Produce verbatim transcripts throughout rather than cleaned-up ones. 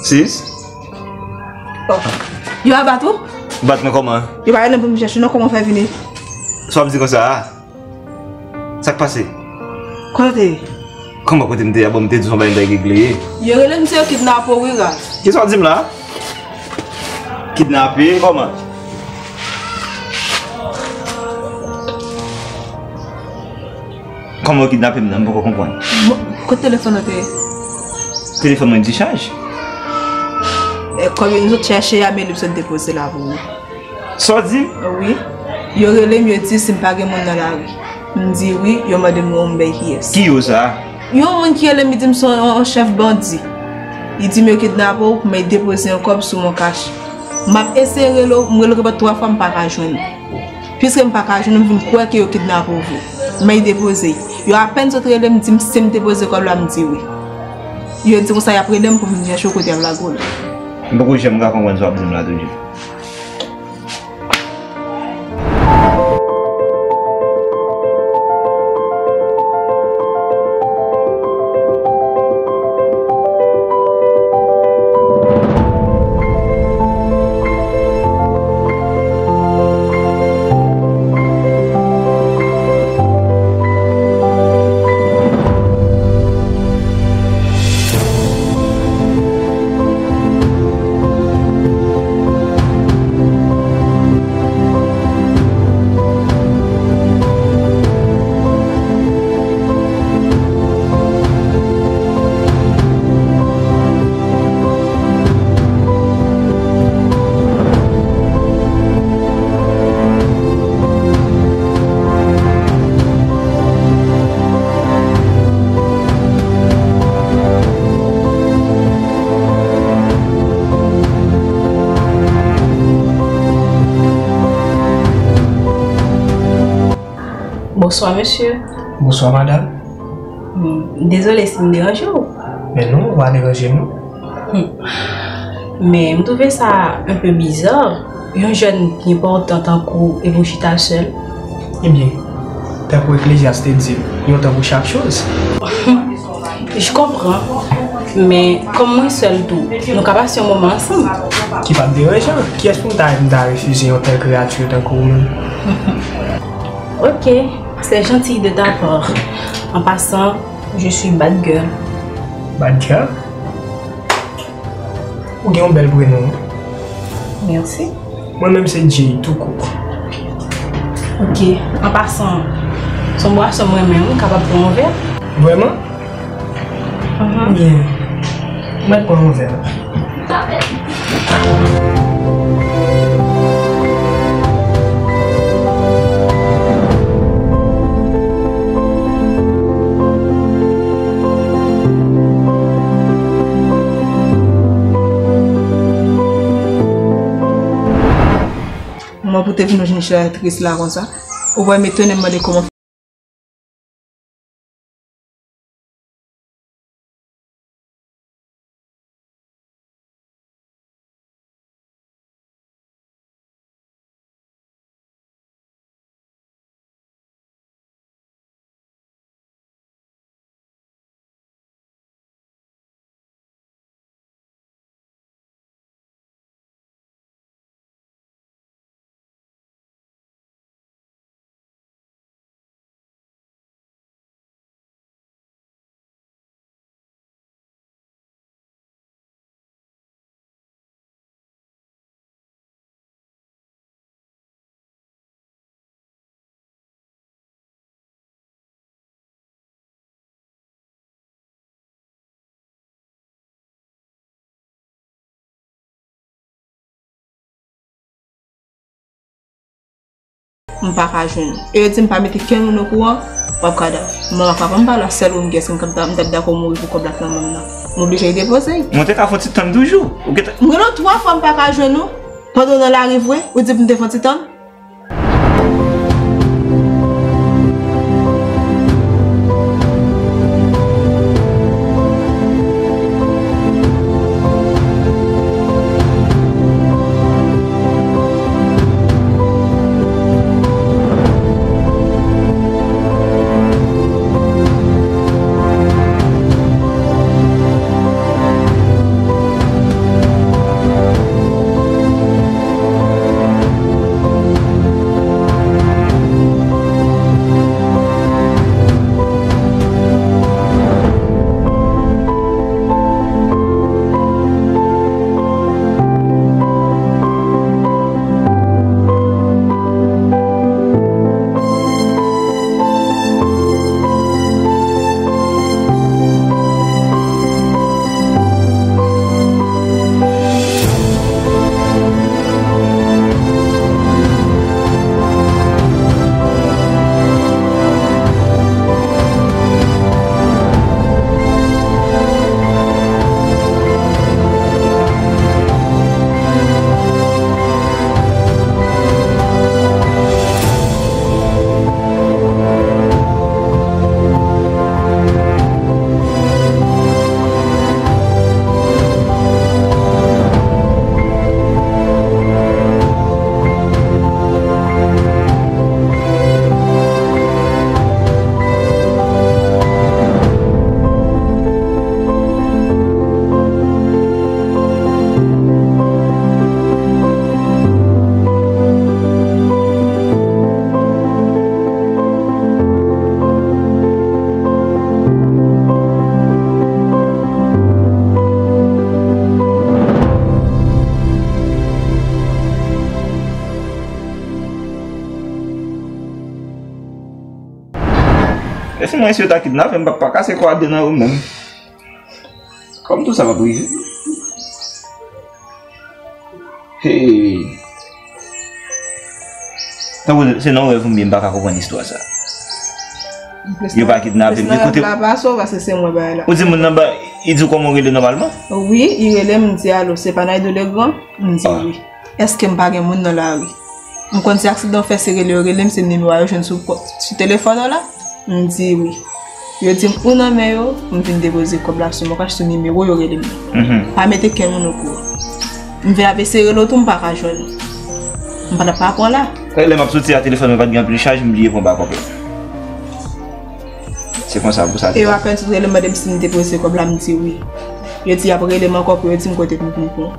Sis? Oh. Yo a bat ou? Bat mwen kòman? Yo pa rele m pou m chèche non, kòman w fè vini? Sa w ap di konsa a? Sa k pase? Kote w te ye? Kòman kote m te ye a? Bon, m te di w se yon bagay m t al regle. Yo rele m se yo kidnape w wi, Ralph. Kisa w di m la? Kidnape? Kòman? Kòman yo kidnape m nan? M poko konprann. Bon, kote telefòn ou te ye? Telefòn mwen dichaj. E, kòm nou sot chèche a, men li sot depoze la pou ou. Sa w di m? Wi. Yo rele m, yo di si m pa gen moun nan lari. M di wi, yo mande m yon bay kiyès. Ki yo sa? Yon moun ki rele m, li di m se yon, yon chèf bandi. Li di m yo kidnape w, men depoze yon kòb sou Moncash. M ap eseye rele w, m rele w genpòt twa fwa, m pa ka jwenn ou. Piske m pa ka jwenn ou, m vin kwè ke yo kidnape w vre. Men depoze. Yo apèn sot rele m, di m si m depoze kòb la, m di wi. Yo di konsa y ap rele m pou m vin chèche w kote y ap lage w la. M poko janm ka konprann sa w ap di m la toujou. Bonswa, mesye. Bonswa, madanm. Hmm, dezole si m deranje w. Men non, ou pa deranje m non. Hmm. Men m twouve sa un peu bizarre. Yon jèn ki enpòtan tankou w epi w chita sèl. Ebyen, tankou Eklezyas te di l, yon tan pou chak choz. Je comprends. Men, kòm mwen sèl tou, nou ka pase yon moman ansanm. Ki p ap deranjan. Kiyès pou m ta, m ta refize yon tèl kreyati tankou w menm? Ok, c'est gentil de ta part. En passant, je suis bad girl. Bad girl? Ou gen yon bèl prenon. Merci. Mwen menm se Jay, tou kout. Ok, an pasan, se yon bwason mwen menm, m kapab pran yon vè? Vrèman? Mhm. Byen, mwen pran yon vè. Mwen pou te vin jwenn chè tris la konsa. Ou wè m etone, m mande kòman. M pa ka jwenn ou. E yo di m pa mete kenn moun okouran, w ap ka da. Mwen pa ka pran m pa la sèl ou m gen, si m t ap dakò mouri pou kòb la k nan men m nan. M oblije depoze. Mwen te ka fè yon ti tann toujou. Ou gentan. M rele w twa fwa m pa ka jwenn ou. Pandan w nan lari vre, ou di pou m te fè yon ti tann. Si mwen, si yo ta kidnape m, m p ap pa kase kò a de nan yo menm. Kòm tou sa p ap rive. Hey. Tankou se nan rèv m ye, m pa ka konprann istwa sa. Yo pa kidnape m. Kote la pa sou, paske se mwen bay la. Ou di moun nan ba, li di w kòman w rele nòmalman? Wi, li rele m, m di alo, se pa Naïdo Legrand? M di wi. Èske m pa gen moun nan lari? M konn se aksidan w fè, se rele yo rele m, se nimewo a yo jwenn sou, sou telefòn an la? M di wi. Yo di m ou nan men yo, m vin depoze kòb la sou Moncash sou nimewo yo rele m nan. Pa mete kenn moun okouran. M vin ap eseye rele w tou, m pa ka jwenn ou. M pa t ap pa pran la. Lè m ap soti a, telefòn mwen pa t gen anpil chaj, m bliye pran bakòp la. Se konsa pou sa te pase. E yo apèn sot rele m, mande m si m depoze kòb la, m di wi. Yo di y ap rele m ankò pou yo di m kote pou m vin pran.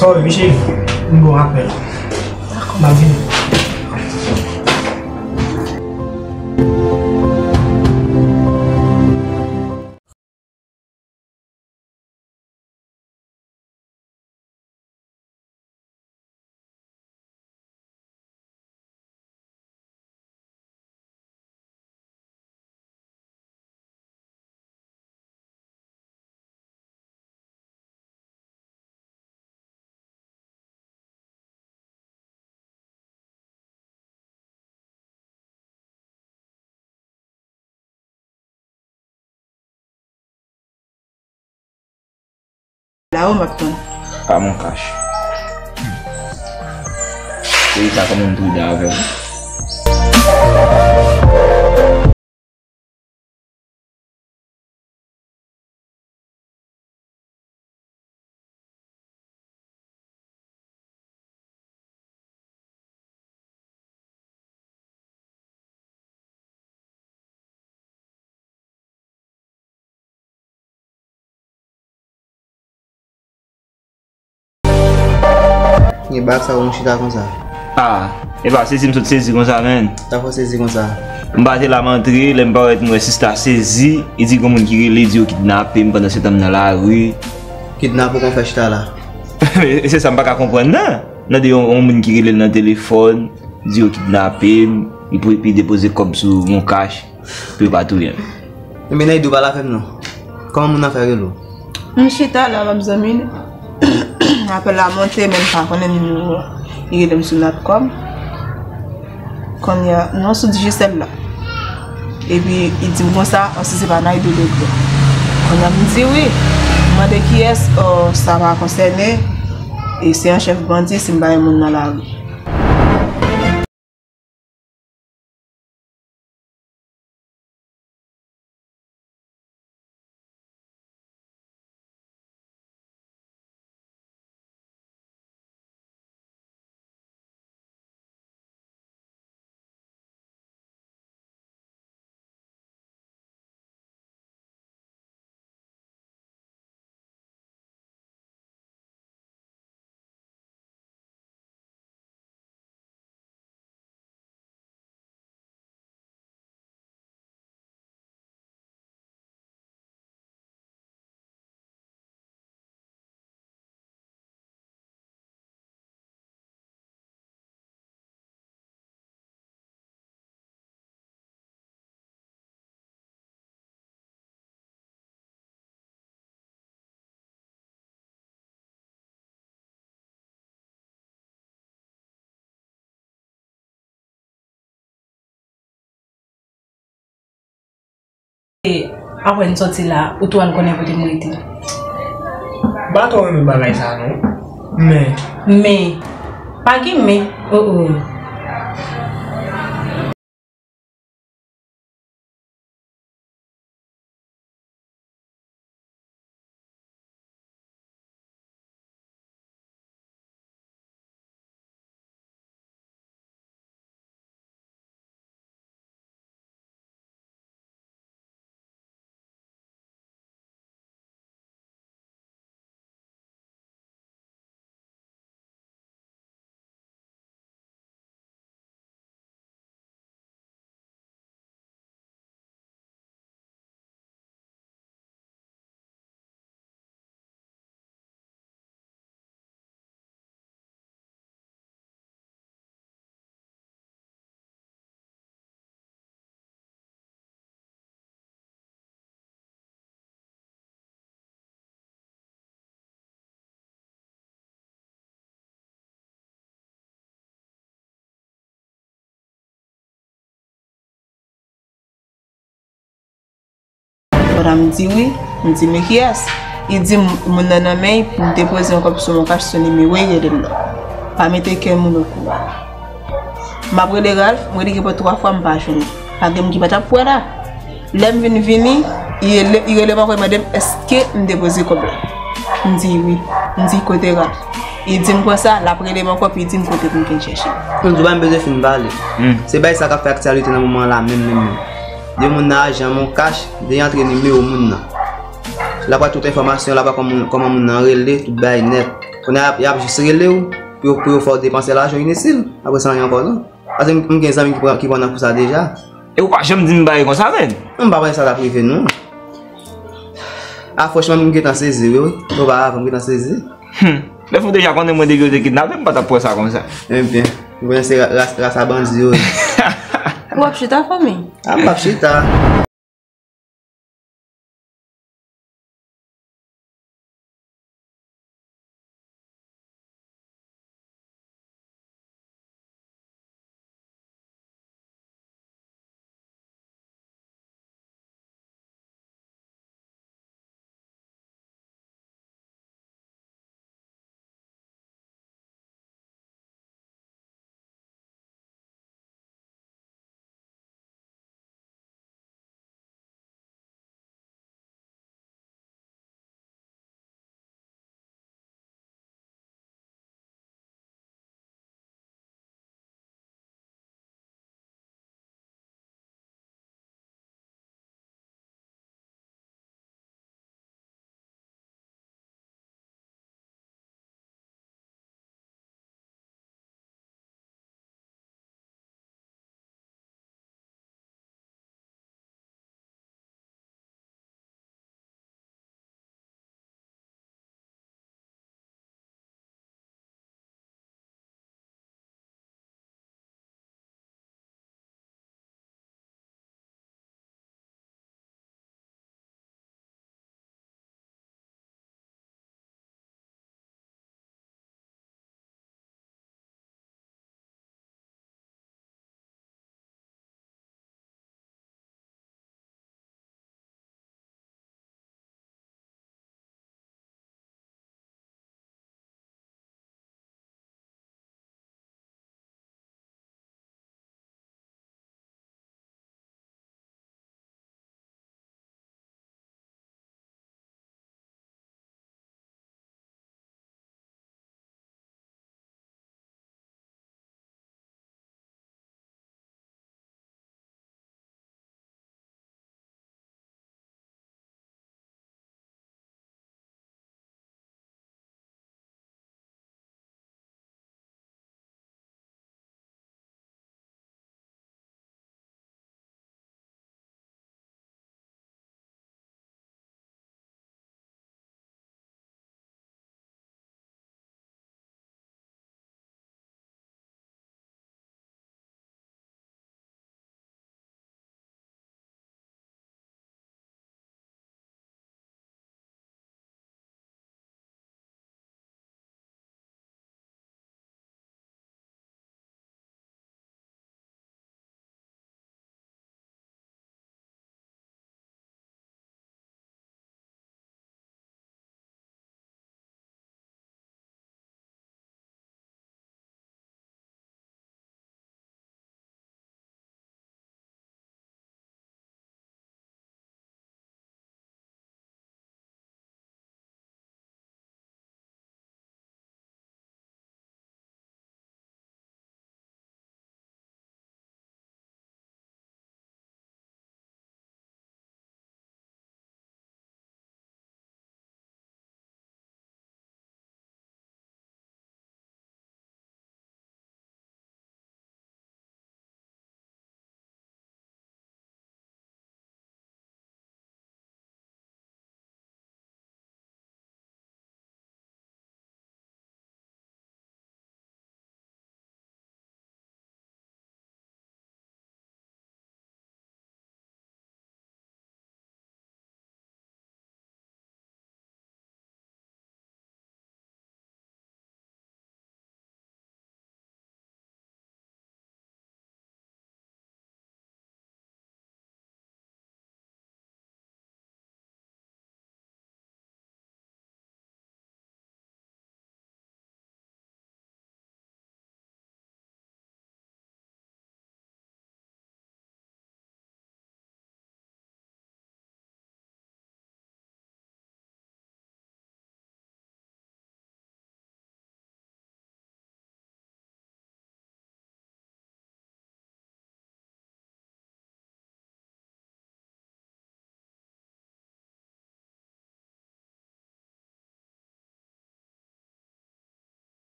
Sorry, wi, cheri. M ba w rapèl. M ap vini. La o m ap tann. Pa Moncash. Peyi sa kòmanse pran avè m. Gen bagay sa ou chita konsa? Ah, e pa sezi m sot sezi konsa, menn. Sa fè w sezi konsa? M pa te la, m antre, lè m parèt, m wè sista sezi, li di gon moun ki rele, di yo kidnape m, pandan se tan m nan lari. Kidnape w, kon fè chita la? E se sa m pa ka konprann nan. Tande yon, yon moun ki rele l nan telefòn, di yo kidnape m, li pou, epi depoze kòb sou Moncash pou yo pa touye m. Ebyen, Naïdo, pale avè m non. Kòman moun nan fè rele w? M chita la, m ap zanmi li. Apèl la monte, men m pa konnen nimewo a. Li rele m sou Natcom. Kounye a, non, sou Digicel la. Epi, li di m konsa, si se pa Naïdo Legrand. Kounye a, m di wi. M mande kiyès, o, sa pa konsène. E se yon chèf bandi, si m pa yon moun nan lari. E, apre n sòti la, ou tou al konnen kote m rete. M pa twò renmen bagay sa non. Men. Men. Pa gen men. Oh, oh. Pandan m di wi, m di men kiyès? Li di m moun nan nan men l pou m depoze yon kòb sou Moncash sou nimewo l rele m nan. Pa mete kenn moun okouran. M ap rele Ralph, m rele Kepòt twa fwa, m pa jwenn li. Pa gen moun ki pa t ap kwè la. Lè m vin vini, li rele, li rele m ankò, li mande m èske m depoze kòb la. M di wi. M di kote Ralph. Li di m konsa, l ap rele m ankò, pou li di m kote pou m vin chèche l. Kounye a m bezwen fin pale. Se bagay sa k ap fè aktyalite nan moman an la menm, menm, menm. De moun nan ajan Moncash, de antre nimewo moun nan. L ap wè tout enfòmasyon, l ap wè kòman, kòman moun nan rele, tout bagay nèt. Kounye a, y ap, y ap jis rele w pou yo, pou yo fè w depanse lajan initil. Apre sa, anyen ankò non. Paske m, m gen zanmi ki pran, ki pran nan kou sa deja. E ou pa janm di m bagay konsa, menn? M pa panse sa t ap rive non. A franchman, m gentan sezi wi, wi. Oparavan, m gentan sezi. Hum. Lè fò deja konnen mwen depi yo te kidnape m, m pa t ap pran sa konsa. Ebyen, m konnen se ra-, ras, ras a bandi yo ye. W ap chita, fanmi? A, m p ap chita.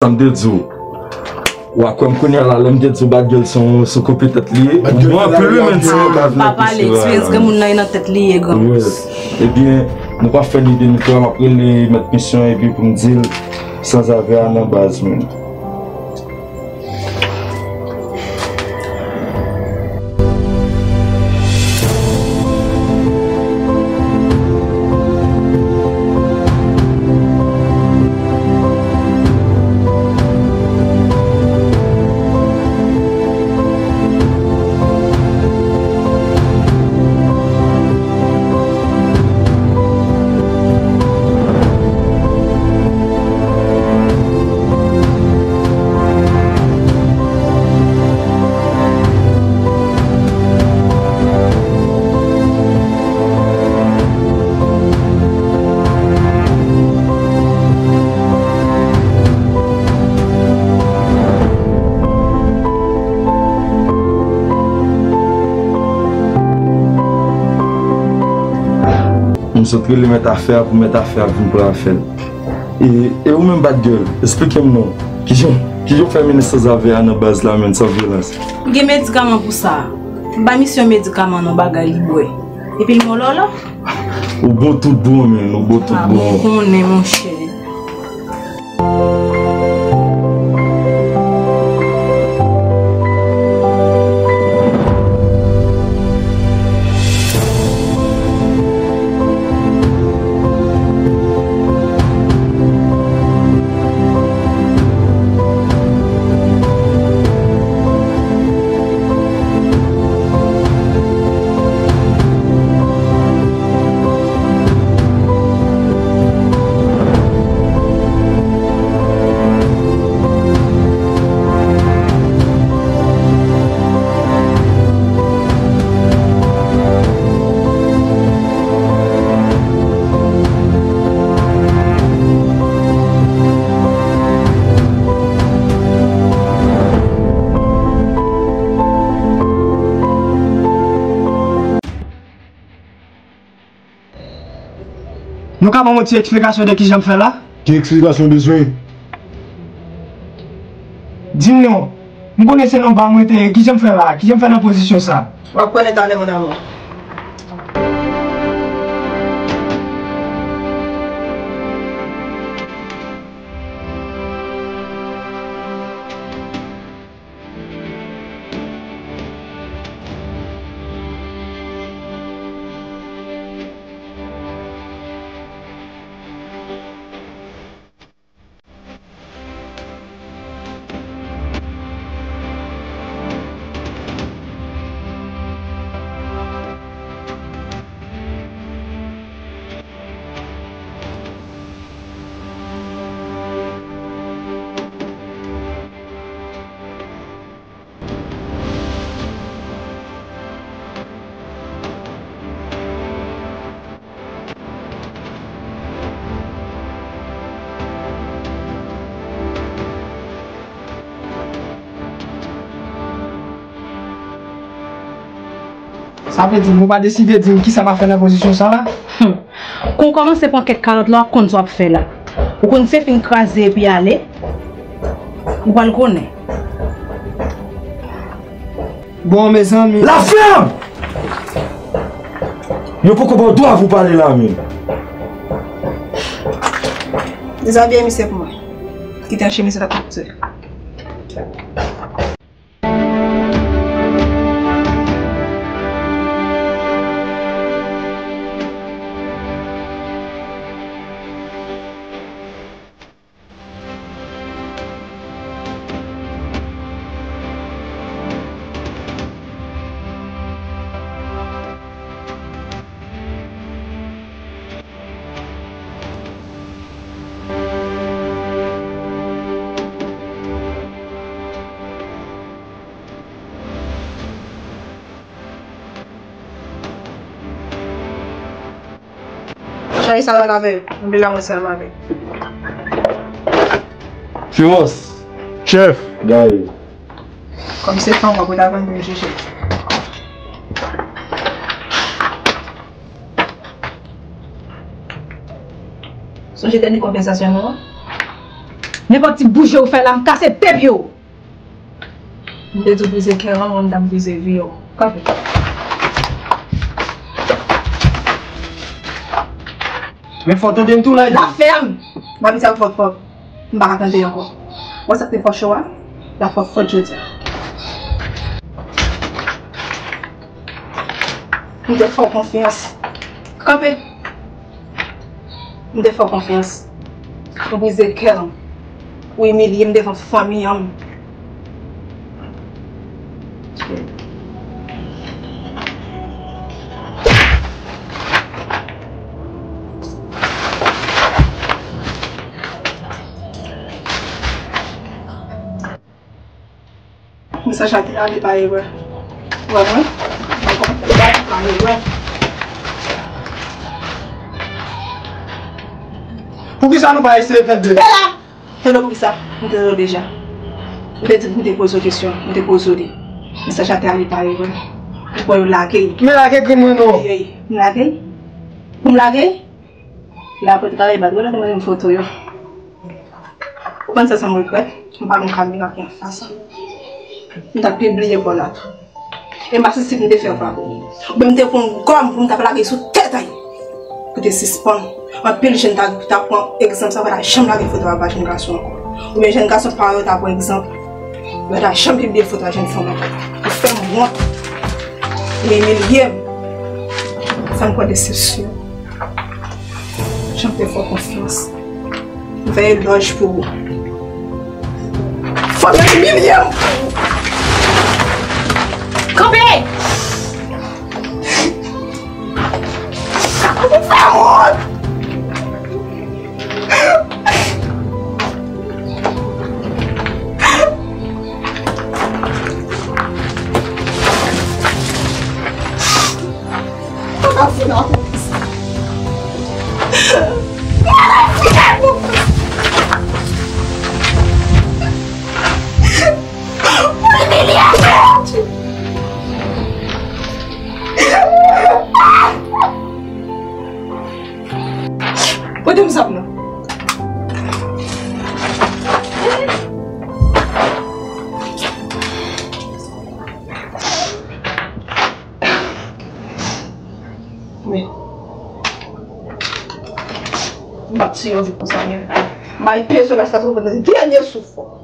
Sa m te di w. W a kwè m kounye a la, lè m te di w Bad Girl se yon, se yon kopi tèt li ye. Ou bon anpil wi, men si nou pa vin ak eksperyans granmoun nan, e nan tèt li ye, granmoun. Ebyen, nou pa fè ni de ni twa, m ap rele mèt misyon epi pou m di l sanzave a nan baz, men. M sot rele mèt afè a pou mèt afè a vin pran afè l. E, e ou menm Bad Girl, esplike m non. Kijan, kijan w fè mennen sanzave a nan baz la menm san vyolans? M gen medikaman pou sa. M bay misye yon medikaman nan bagay li bwè. Epi l mò lòlò. Ou bon tout bon, men, ou bon tout bon. Ah, bon, konnen, monchè. Nou ka ban m yon ti eksplikasyon de kijan m fè la? Ki eksplikasyon w bezwen? Di m non. M konnen se nan ba mwen te ye. Kijan m fè la? Kijan m fè nan pozisyon sa? W ap konnen talè, mon amour. Sa vle di, ou pa deside di m kisa m ap fè nan pozisyon sa la? Hum. Kon w kòmanse pran kèk kalòt la, w ap konn sa w ap fè la. Ou konn se fin kraze epi ale. Ou pral konnen. Bon, mezanmi. La fèm! Yo poko ba w dwa pou pale la menm. Dezabiye misye pou mwen. Kite chemiz la pou misye. Chay sa la avè yo. Mwen la mwen sèlman avè. Fiwòs. Chèf. Gaye. Kòm se fanm w ap ret avè m, vin chèche. Sonje dènye konvèsasyon nou an? Nenpòt ti bouje ou fè la, m kase de pye w. M te di w brize kè an, m ta brize vi w. Kanpe. Men fò tande m tou la. La fèm! M ap di sa fò fò. M pa ka tande ankò. Wè sa k te fò cho a? La fò fò jodi a. M te fè w konfyans. Kanpe! M te fè w konfyans. Ou brize kè m. Ou imilye m devan fanmi an m. Mesaj la te ale pa erè. Ou wè mwen? Mwen konprann pa erè. Poukisa nou pa eseye fè de? Bela! Hello, poukisa? M te di w deja. M te di, m te poze w kesyon. M te poze w li. Mesaj la te ale pa erè. Ou kwè yo lage l? Men lage grenn mwen non. Ey, ey, m lage l? Pou m lage l? La apre tout ale bat, wè lè te mande m foto yo. Ou konn sa sa m regrèt? M pa gen kamera ki anfas. M t ap pibliye kò l la tou. E m pa santi m te fè pa. Oubyen m te pran yon gòm pou m t ap lage sou tèt a l. Pou te sispann. Anpil jèn ta, ta pran egzanp sa, pa ta janm lage foto a pa jèn gason ankò. Oubyen jèn gason pa yo ta pran egzanp. Yo ta janm pibliye foto a jèn fanm ankò. Ou fè m wont. Ou imilye m. Sa m pran desepsyon. Jan m te fè w konfyans. M fè elòj pou ou. Fò w imilye m. Kanpe! Ou fè m wont. Pote m zam nan. Men. M p ap tiye w viv konsa, men. M bay pye sou laj la, sou dènye souf ou.